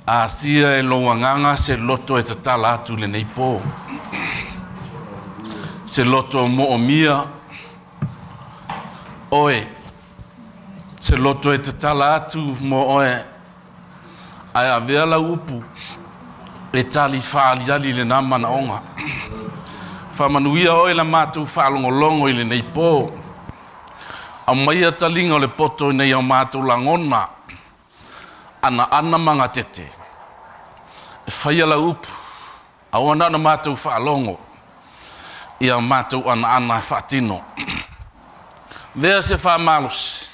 Asia e lou agaga se loto e tatala atu i lenei po. Se loto moomia oe, se loto e tatala atu mo oe, ae avea lau upu e tali faaliali lena manaoga. Faamanuia oe la matou faalogologo i lenei po. Aumaia taliga o le poto ina ia o matou lagona anaana ma gatete. E faia lau upu, aua na ona matou faalogo, ia matou anaana e faatino. Avea se faamalosi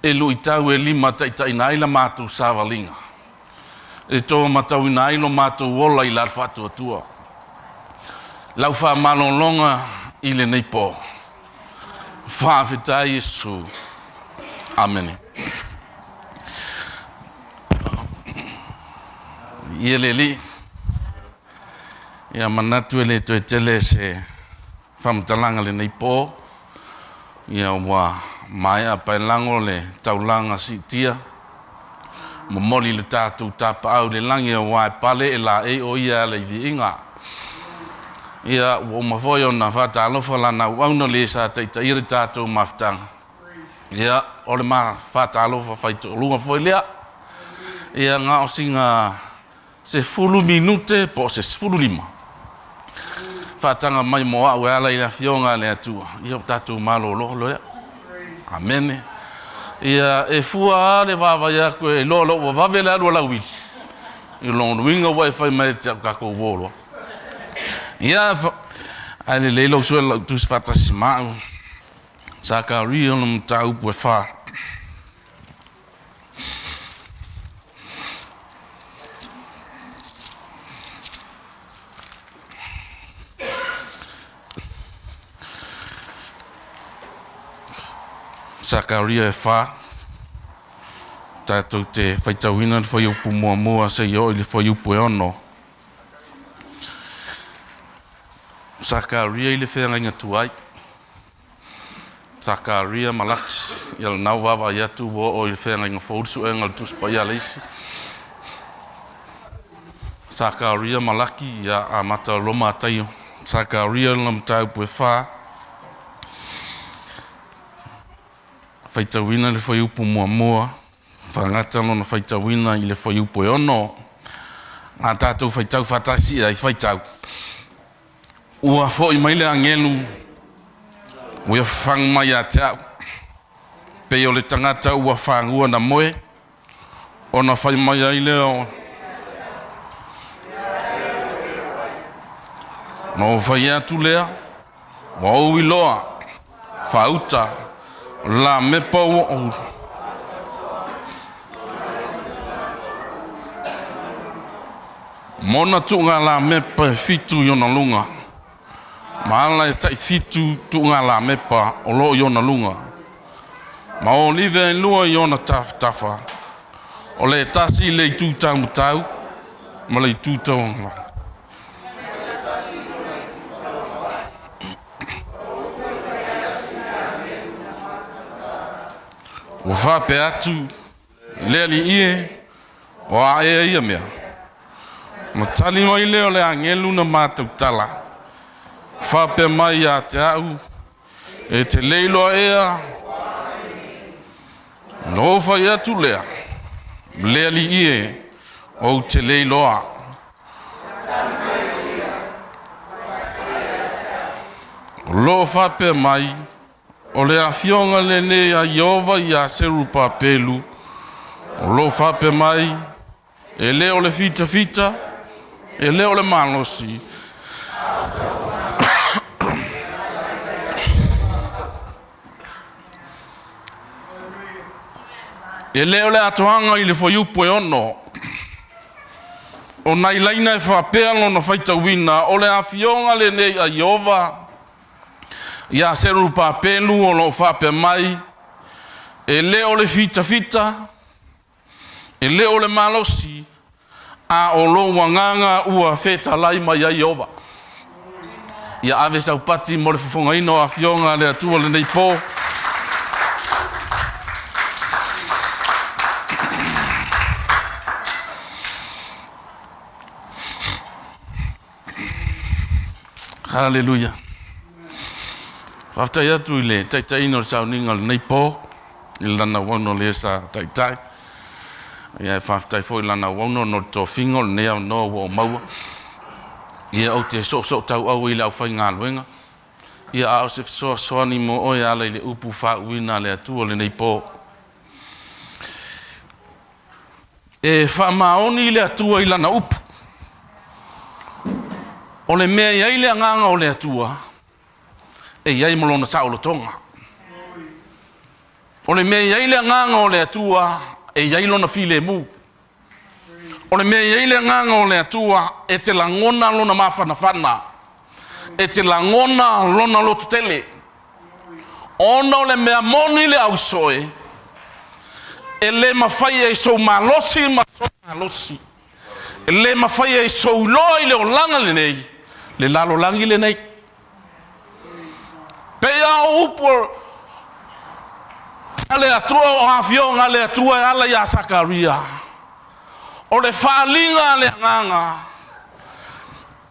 e luitau e limataitaiina ai la matou savaliga, e toamatauina ai lo matou ola i la le faatuatua. Lau faamalologa i lenei po. Faafetai Iesu. Amene. Ia le Alii, ia manatu e le toe tele se faamatalaga lenei po, ia ua maea paelago le taulaga siitia, momoli le tatou tapaau i le lagi aua e pale e laei o ia e ala i viiga. Ia ua uma foi ona faatalofa lana auauna le sa taitaia le tatou mafutaga. Ia o le ma faatalofa faitoaluga foi lea. Ia na o sina 10 minute po o se 15 faataga mai mo au e ala i le Afioga a le Atua. Ia ua tatou malolo lea. Amene. Ia e fua lava le vaavaai atu e iloa loa ua vave le alu a Lauili i lona uiga ua e fai mai ia te au tatou uo loa. Ia ae lelei lou sue lau tusi faatasi ma au. Sakaria ona mataupu e fa. Sakaria e fa, tatou te faitauina le fuaiupu muamua seia oo i le fuaiupu e ono. Sakaria i le feagaiga tuai. Sakaria Malaki, ia lena ua vaavaai atu ua oo i le feagaiga fou le suega o le Tusi Paia a le isi. Sakaria Malaki, ia amata loa Mataio. Sakaria lona mataupu e fa. Faitauina le fuaiupu muamua, faagata lona faitauina i le fuaiupu e ono. A tatou faitau faatasi ai, faitau. Ua foi mai le agelu, ua ia fafagu mai ia te au, pei o le tagata ua fagua na moe, ona fai mai ai lea o. Ona ou fai atu lea, Ua ou iloa, faauta, lamepa ua ou. Ma ona tuugalamepa e fitu i ona luga, ma ala e taifitu tuugalamepa o lo o i ona luga, ma olive e lua i ona tafatafa, o le tasi i le itu taumatau ma le itu tauagavale. Ua faapea atu le Alii e, o a ea ia mea? Ona tali mai lea o le agelu na matou tala, faapea mai ia te au, E te le iloa ea? Ona ou fai atu lea, Le Alii e, ou te le iloa. O lo o faapea mai, O le afioga lenei a Ieova iā Serupapelu, o lo o faapea mai, E le o le fitafita, e le o le malosi, E le o le atoaga i le fuaiupu e ono. O nai laina e faapea lona faitauina, o le afioga lenei a Ieova iā Serupapelu o lo o faapea mai, E le o le fitafita, E le o le malosi, a o lou agaga ua fetalai mai ai Ieova. Ia ave sau pati mo le fofogaina o Afioga a le Atua lenei po. Haleluia. Faafetai atu i le taitaiina o le sauniga o lenei po, i le lana auauna o le sa taitai. Ia e faafetai foi i lana auauna ona o le tofiga o lenei avanoa ua ou maua. Ia ou te soosoo tauau ai i le aufaigaluega. Ia a o se fesoasoani mo oe e ala i le upu faauuina a le Atua lenei po. E faamaoni le Atua i Lana upu. O le mea e i ai le agaga o le Atua, e i ai ma lona saolotoga. O le mea e i ai le agaga o le Atua, e i ai lona filemu. O le mea e i ai le agaga o le Atua, e te lagona lona mafanafana, e te lagona lona lototele. Ona o le mea moni le ausoe, e le mafai e sou malosi ma sou malosi, e le mafai e sou iloa i le olaga lenei, le lalolagi lenei. Pei lava o upu a le Atua, o afioga a le Atua e ala ia Sakaria, o le faaaliga a le Agaga,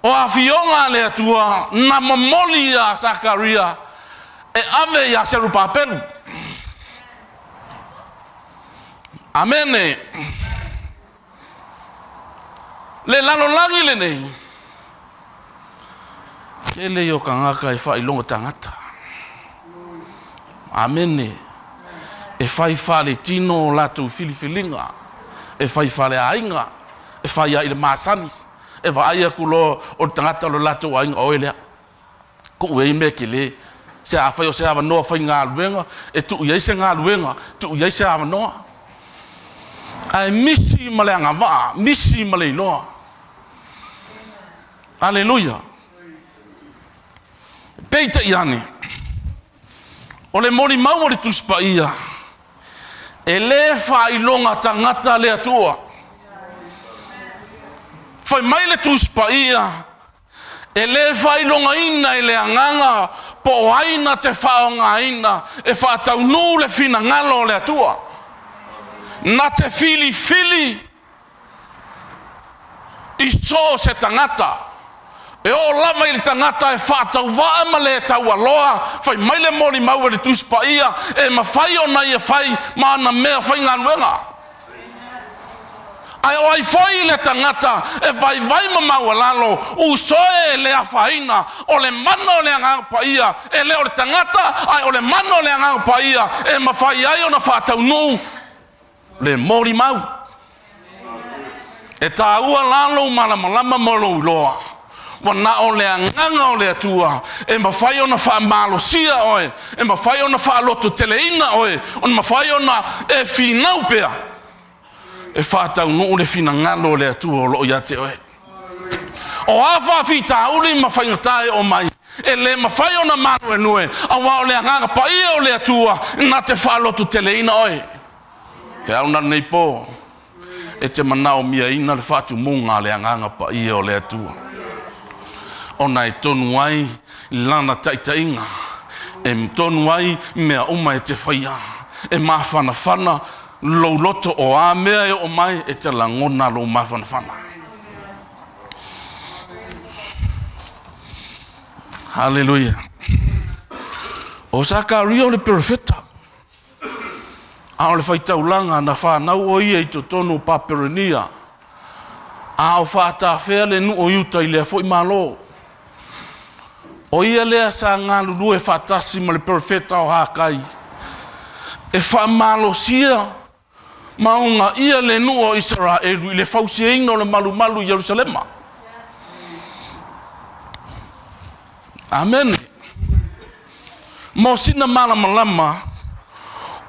o afioga a le Atua na momoli ia Sakaria e ave ia Serupapelu. Amene. Le lalolagi lenei, tele ia o tagata e faailoga tagata. Amene. E fai faaletino o latou filifiliga, e fai faaleaiga, e fai lava i le masani. E vaai atu loa o le tagata o le latou aiga, o oe lea. Tuu i ai mea tele. Se afai o se avanoa faigaluega, e tuu i ai se galuega, tuu i ai se avanoa. Ae misi ma le agavaa, misi ma le iloa. Aleluia. Peitai ane, o le molimau o le Tusi Paia, e le faailoga tagata le Atua. Fai mai le Tusi Paia, E le faailogaina i le agaga po o ai na te faaaogaina e faataunuu le finagalo o le Atua. Na te filifili i so o se tagata, e oo lava i le tagata e faatauvaa ma le taualoa, fai mai le molimau e le Tusi Paia, e mafai ona ia fai ma ana mea faigaluega. Ae o ai foi le tagata e vaivai ma maualalo, usoe e le afaina, o le mana o le Agaga Paia, e le o le tagata, ae o le mana o le Agaga Paia e mafai ai ona faataunuu le molimau. E taua la lou malamalama ma lou iloa, ua na o le Agaga o le Atua e mafai ona faamalosia oe, e mafai ona faalototeleina oe, ona mafai ona e finau pea e faataunuu le finagalo o le Atua o lo o ia te oe. O a faafitauli ma faigata e oo mai, e le mafai ona manuenue, aua o le Agaga Paia o le Atua na te faalototeleina oe. Feau na lenei po, e te manaomiaina le faatumuga a le Agaga Paia o le Atua, ona e tonu ai Lana taitaiga, e tonu ai mea uma e te faia, e mafanafana lou loto, o a mea e oo mai, e te lagona lou mafanafana. Haleluia. O Sakaria o le perofeta. A o le faitaulaga na fanau o ia i totonu o Papelonia, a o faatafea le nuu o Iuta i lea foi malo. O ia lea sa galulue faatasi ma le perofeta o Hakai e faamalosia ma uunaia le nuu o Isaraelu i le fausiaina o le malumalu i Ierusalema. Amene. Mo sina malamalama,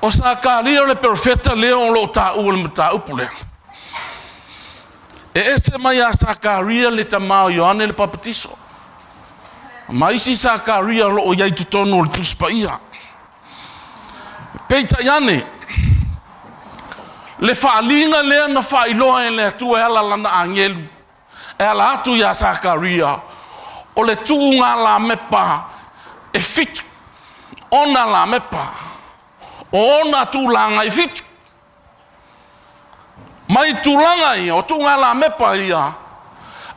o Sakaria o le perofeta lea o lo o taua i le mataupu lea. E ese mai ia Sakaria le tama o Ioane le Papatiso, ma isi Sakaria o lo o i ai i totonu o le Tusi Paia. Peitai ane, le faaaliga lea na faailoa e le Atua e ala lana agelu, e ala atu iā Sakaria, o le tuuga lamepa e fitu, ona lamepa, o ona tulaga e fitu. Mai tulaga ia, o tuuga lamepa ia,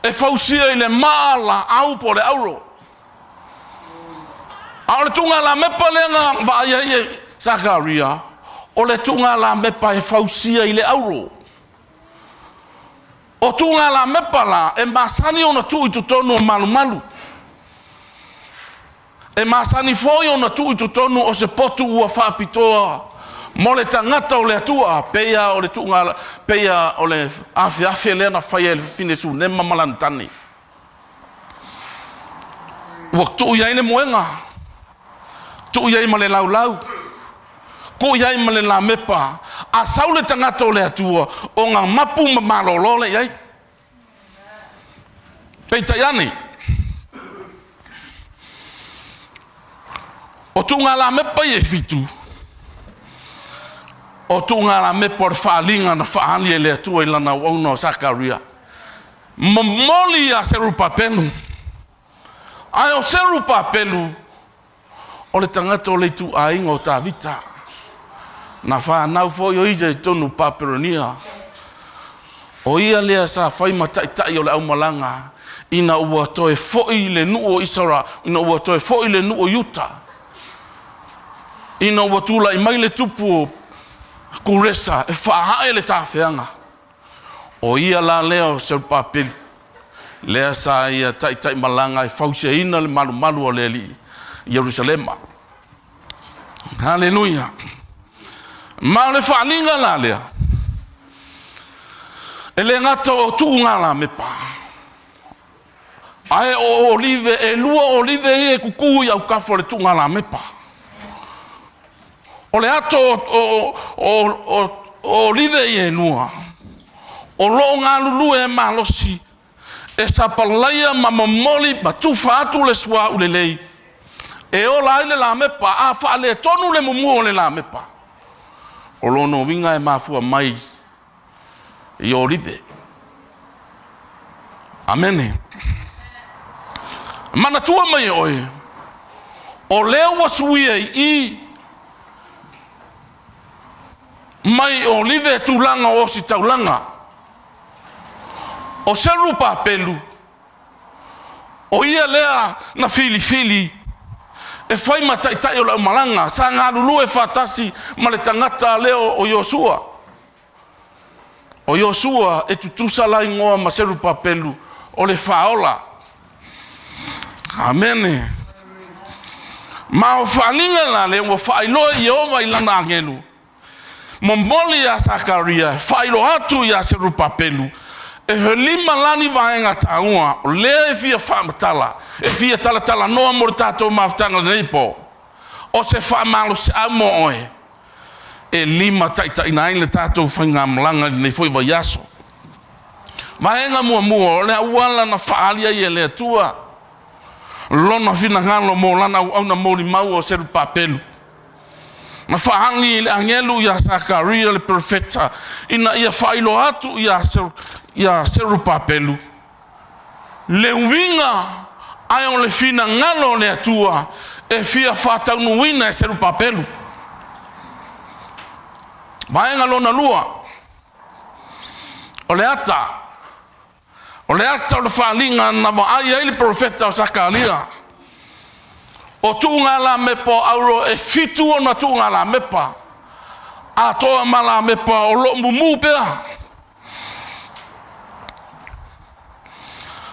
e fausia i le maa laau po o le auro. A o le tuugalamepa lea na vaai ai e Sakaria, o le tuugalamepa e fausia i le auro. O tuugalamepa la, e masani ona tuu i totonu o malumalu. E masani foi ona tuu i totonu o se potu ua faapitoa mo le tagata o le Atua, pei o le tuuga, pei o le afeafe lea na faia e le fafine Sunema ma lana tane. Ua tuu i ai le moega, tuu i ai ma le laulau, tuu i ai ma le lamepa. A sau le tagata o le Atua, ona mapu ma malolo lea i ai. Peitai ane, o tuugalamepa ia e fitu, o tuugalamepa o le faaaliga na faaali e le Atua i lana auauna o Sakaria. Momoli ia Serupapelu, ae o Serupapelu o le tagata o le ituaiga o Tavita, na fanau foi o ia i totonu o Papelonia. O ia lea sa fai ma taitai o le aumalaga ina ua toe foi le nuu o Isara, ina ua toe foi le nuu o Iuta, ina ua tulai mai le tupu o Kuresa e faaae le tafeaga. O ia la lea o Serupapeli, lea sa ia taitaimalaga e fausiaina le malumalu o le Alii i Ierusalema. Haleluia! Ma o le faaaliga la lea, e le gata o tuugalamepa, Ae o olive, e lua olive ia e kuku i autafa o le tuugalamepa. O le ato o, o, o, o, o olive ia e lua, o lo o galulue malosi e sapalaia ma momoli ma tufa atu le suauu lelei e ola ai le lamepa. A faaletonu le mumu o le lamepa, o lona uiga e mafua mai i Olive. Amene. Manatua mai e oe, o lea ua suia i i mai Olive tulaga o ositaulaga. O Serupapelu, o ia lea na filifili e fai ma taitai o le aumalaga, sa galulue faatasi ma le tagata lea o Iosua. O Iosua e tutusa la igoa ma Serupapelu o le faaola. Amene. Ma o faaaliga la lea ua faailoa e Ieova i lana agelu, momoli iā Sakaria e faailoa atu iā Serupapelu, e lima la ni vaega taua o lea e fia faamatala, e fia talatalanoa mo le tatou mafutaga lenei po o se faamalosiau mo oe. e limataitaiina ai le tatou faigamalaga i lenei foi vaiaso. Vaega muamua, o le auala na faaali ai e le Atua lona finagalo mo lana auauna molimau o Serupapelu. Na faaali i le agelu ia Sakaria le perofeta ina ia faailoa atu ia Serupapelu le uiga ae o le finagalo o le Atua e fia faataunuuina e Serupapelu. Vaega lona lua, o le ata, o le ata o le faaaliga na vaai ai le perofeta o Sakaria, o tuugalamepa o auro e fitu ona tuugalamepa, atoa ma lamepa o lo o mumu pea.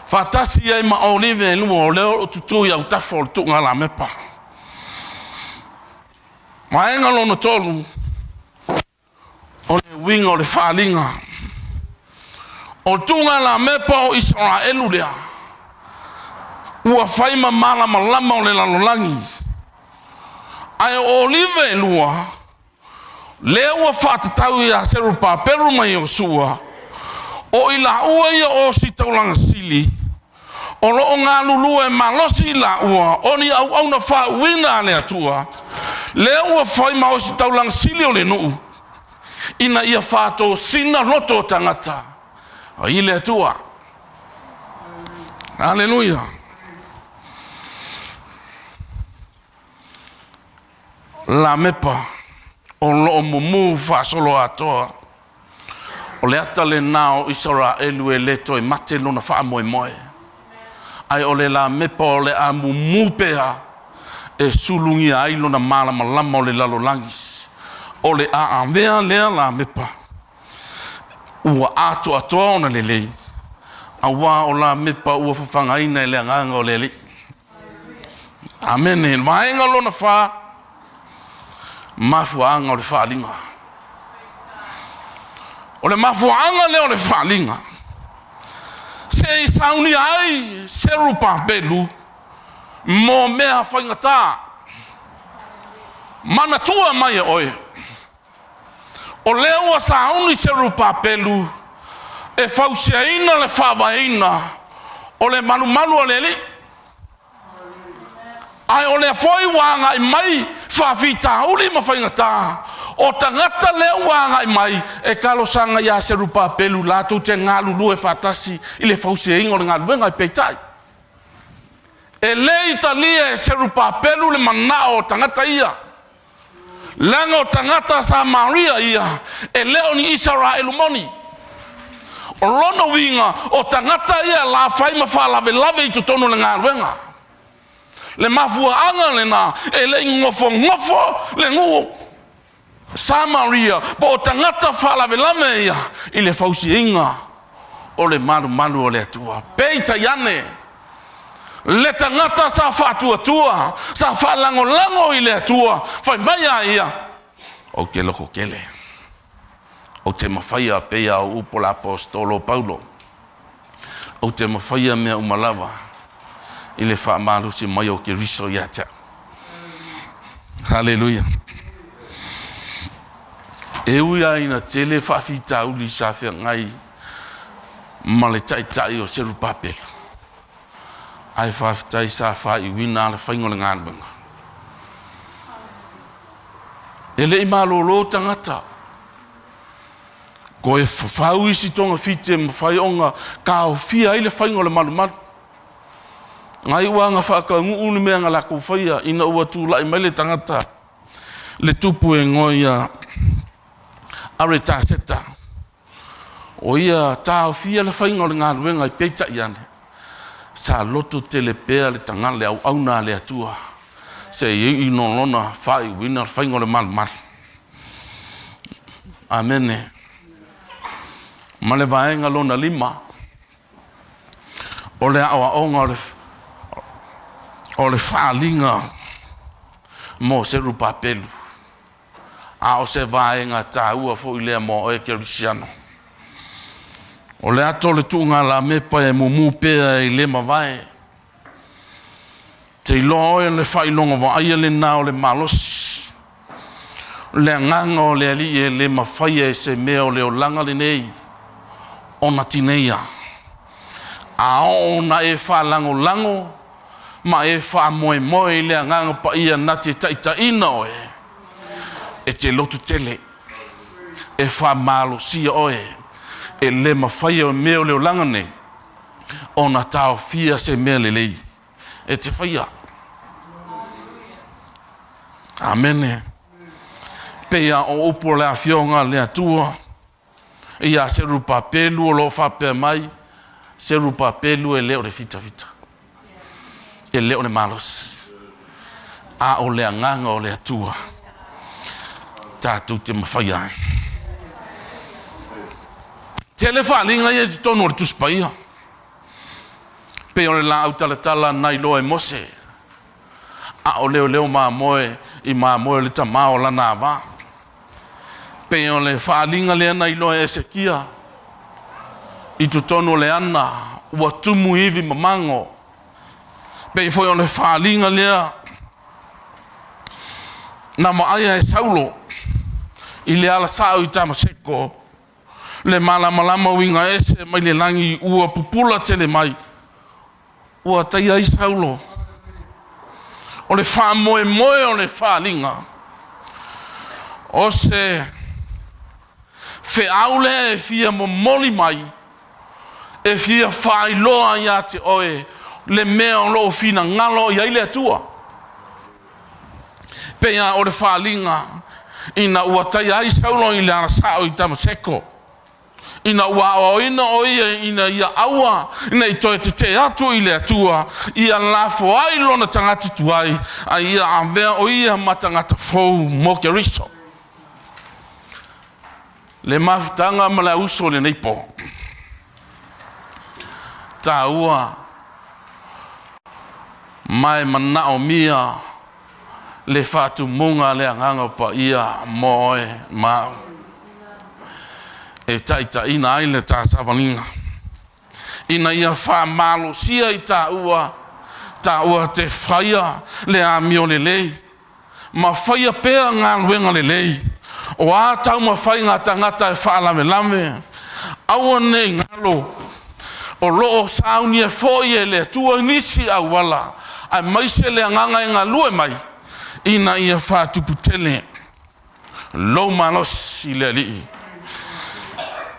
Faatasi ai ma olive e lua o lea o lo o tutu i autafa o le tuugalamepa. Vaega lona tolu, o le uiga o le faaaliga. O le tuugalamepa o Isaraelu lea, ua fai ma malamalama o le lalolagi, ae o olive e lua, lea ua faatatau ia Serupapelu ma Iosua, o i laua ia o Ositaulaga Sili, o lo o galulue malosi i laua o ni auauna faauuina a le Atua, lea ua fai ma Ositaulaga Sili o le nuu, ina ia faatosina loto o tagata i le Atua. Aleluia! Lamepa o lo o mumu faasoloatoa. O le ata lena o Isaraelu e le toe mate lona faamoemoe, ae o le lamepa o le a mumu pea E sulugia ai lona malamalama o le lalolagi. O le a avea lea lamepa ua atoatoa ona lelei, auā o lamepa ua fafagaina e le Agaga o le Alii. Amene. Vaega lona fa, mafuaaga o le faaaliga. O le mafuaaga lea o le faaaliga, se i saunia ai Serupapelu mo mea faigata. Manatua mai e oe, o lea ua sauni Serupapelu e fausiaina le faavaeina o le malumalu a le Alii. Ae o lea foi ua agai mai faafitauli ma faigata, o tagata lea ua agai mai e talosaga ia Serupapelu latou te galulue faatasi i le fausiaina o le galuega. Peitai, e le i talia e Serupapelu le manao o tagata ia, leaga o tagata Samaria ia e le o ni Isaraelu moni. O lona uiga, o tagata ia la fai ma faalavelave i totonu o le galuega. Le mafuaaga lena e le i nofonofo le nuu Samaria po o tagata faalavelave ia i le fausiaina o le malumalu o le Atua. Peitai ane, le tagata sa faatuatua, sa faalagolago i le Atua, fai mai a ia, Ou te lototele, ou te mafaia pei a o upu a le Aposetolo o Paulo, ou te mafaia mea uma lava i le faamalosi mai o Keriso ia te au. Haleluia. E ui lava ina tele faafitauli sa feagai ma le taitai o Serupapelo, ae faafetai sa faaiuina le faiga o le galuega. E le i malolo tagata, toe fafau isi togafiti e mafai ona taofia ai le faiga o le malumalu. Na iu lava ina faataunuu le mea na latou faia ina ua tulai mai le tagata le tupu e igoa ia Aretaseta. O ia taofia le faiga o le galuega peitai ane, sa loto tele pea le tagata le auauna a le Atua se i iu lona faaiuina le faiga o le malumalu. Amene. Ma le vaega lona lima, o le aoaoga o le faaaliga mo Serupapelu, a o se vaega taua foi lea mo oe Kerisiano. O le ato o le tuugalamepa e mumu pea e le mavae. Te iloa oe o le faailoga vaaia lena o le malosi. O le agaga o le Alii e le mafaia e se mea o le olaga lenei ona tineia. A oo ona e faalagolago ma e faamoemoe i le Agaga Paia na te taitaiina oe, e te loto tele, e faamalosia oe, e le mafaia o mea o le olaga nei ona taofia se mea lelei e te faia. Amene. Pei a o upu o le Afioga a le Atua ia Serupapelu o lo o faapea mai, Serupapelu e le o le fitafita, e le o le malosi, a o le agaga o le Atua tatou te mafaia ai. Tele faaaliga ia i totonu o le Tusi Paia, pei o le laau talatala na iloa e Mose, a o leoleo mamoe i mamoe o le tama o lana ava. Pei o le faaaliga lea na iloa e Esekia i totonu o le ana ua tumu ivi ma mago. Pei foi o le faaaliga lea na vaaia e Saulo i le ala sao i Tamaseko, le malamalama uiga ese mai le lagi ua pupula tele mai, ua taia ai Saulo. O le faamoemoe o le faaaliga, o se feau lea e fia momoli mai, e fia faailoa ia te oe le mea o lo o finagalo i ai le Atua. Pei lava o le faaaliga ina ua taia ai Saulo i le alasao i Tamaseko. Ina ua aoaoina o ia ina ia aua ne i toe tetee atu i le Atua, ia lafo ai lona tagata tuai, a ia avea o ia ma tagata fou mo Keriso. Le mafutaga ma le auso i lenei po. Taua ma e manaomia le faatumuga a le Agaga Paia mo oe ma au, e taitaiina ai le ta savaliga, ina ia faamalosia i taua, taua te faia le amio lelei, ma faia pea galuega lelei. O a taumafaiga a tagata e faalavelave, aua ne i galo, o lo o saunia foi e le Atua nisi auala, aemaise le agaga e galue mai, ina ia faatupu tele lou malosi i le Alii,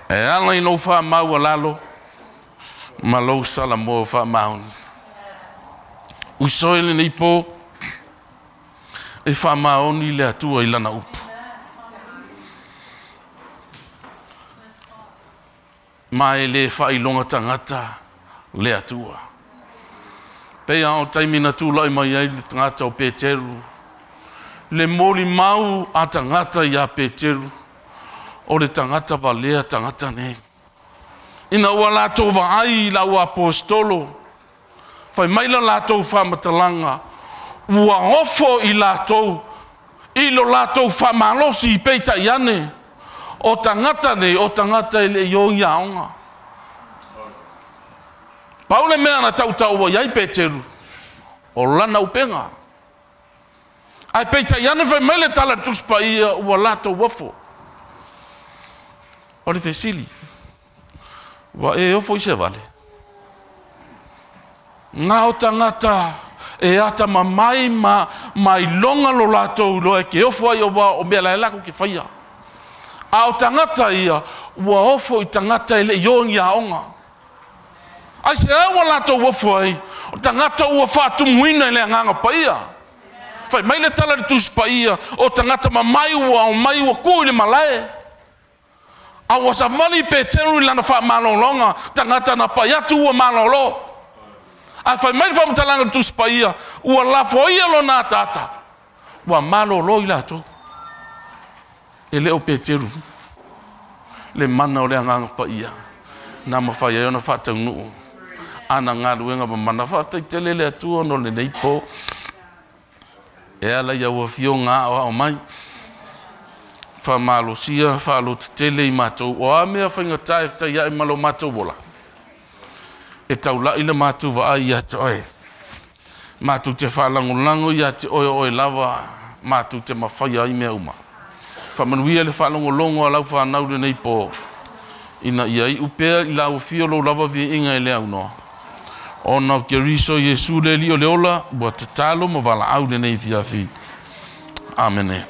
e ala i lou faamaualalo ma lou salamo faamaoni. Uso e lenei po, e faamaoni le Atua i Lana upu. Ma e le faailoga tagata le Atua. Pei lava o taimi na tulai mai ai le tagata o Peteru, le molimau a tagata iā Peteru, o le tagata valea tagata nei. Ina ua latou vaai i lau aposetolo, Fai mai la latou faamatalaga, ua ofo i latou i lo latou faamalosi, peitai ane, o tagata nei, o tagata e le i o i aoga. Pau le mea na tautaua i ai Peteru, o lana upega. Ae peitai ane fai mai le tala a le Tusi Paia, ua latou ofo. O le fesili, Ua e ofo i se vale? Na o tagata e atamamai ma mailoga lo latou iloa e ke ofo ai aua o mea la e latou ke faia. A o tagata ia, ua ofo i tagata e le i o i ni aoga. Aisea ua latou ofo ai? O tagata ua faatumuina i le Agaga Paia. Fai mai le tala i le Tusi Paia, o tagata mamai ua omai ua tu i le malae. A ua savali Peteru i lana faamalologa, tagata na pai atu ua malolo. Ae fai mai le faamatalaga o le Tusi Paia, ua lafoia lona ataata, ua malolo i latou. E le o Peteru le mana o le Agaga Paia na mafai ai ona faataunuu ana galuega mamana. Faafetai tele le Atua ona o lenei po. E ala i au afioga aoao mai, faamalosia, faalototele i matou. O a mea faigata e fetaiai ma lo matou ola, e taulai le matou vaai ia te oe. Matou te faalagolago ia te oe o oe lava matou te mafaia ai mea uma. Faamanuia le faalogologo a lau fanau lenei po, ina ia iu pea i lau afio lou lava viiga e le aunoa. Ona o Keriso Iesu le Alii o le ola, ua tatalo ma valaau lenei afiafi. Amene.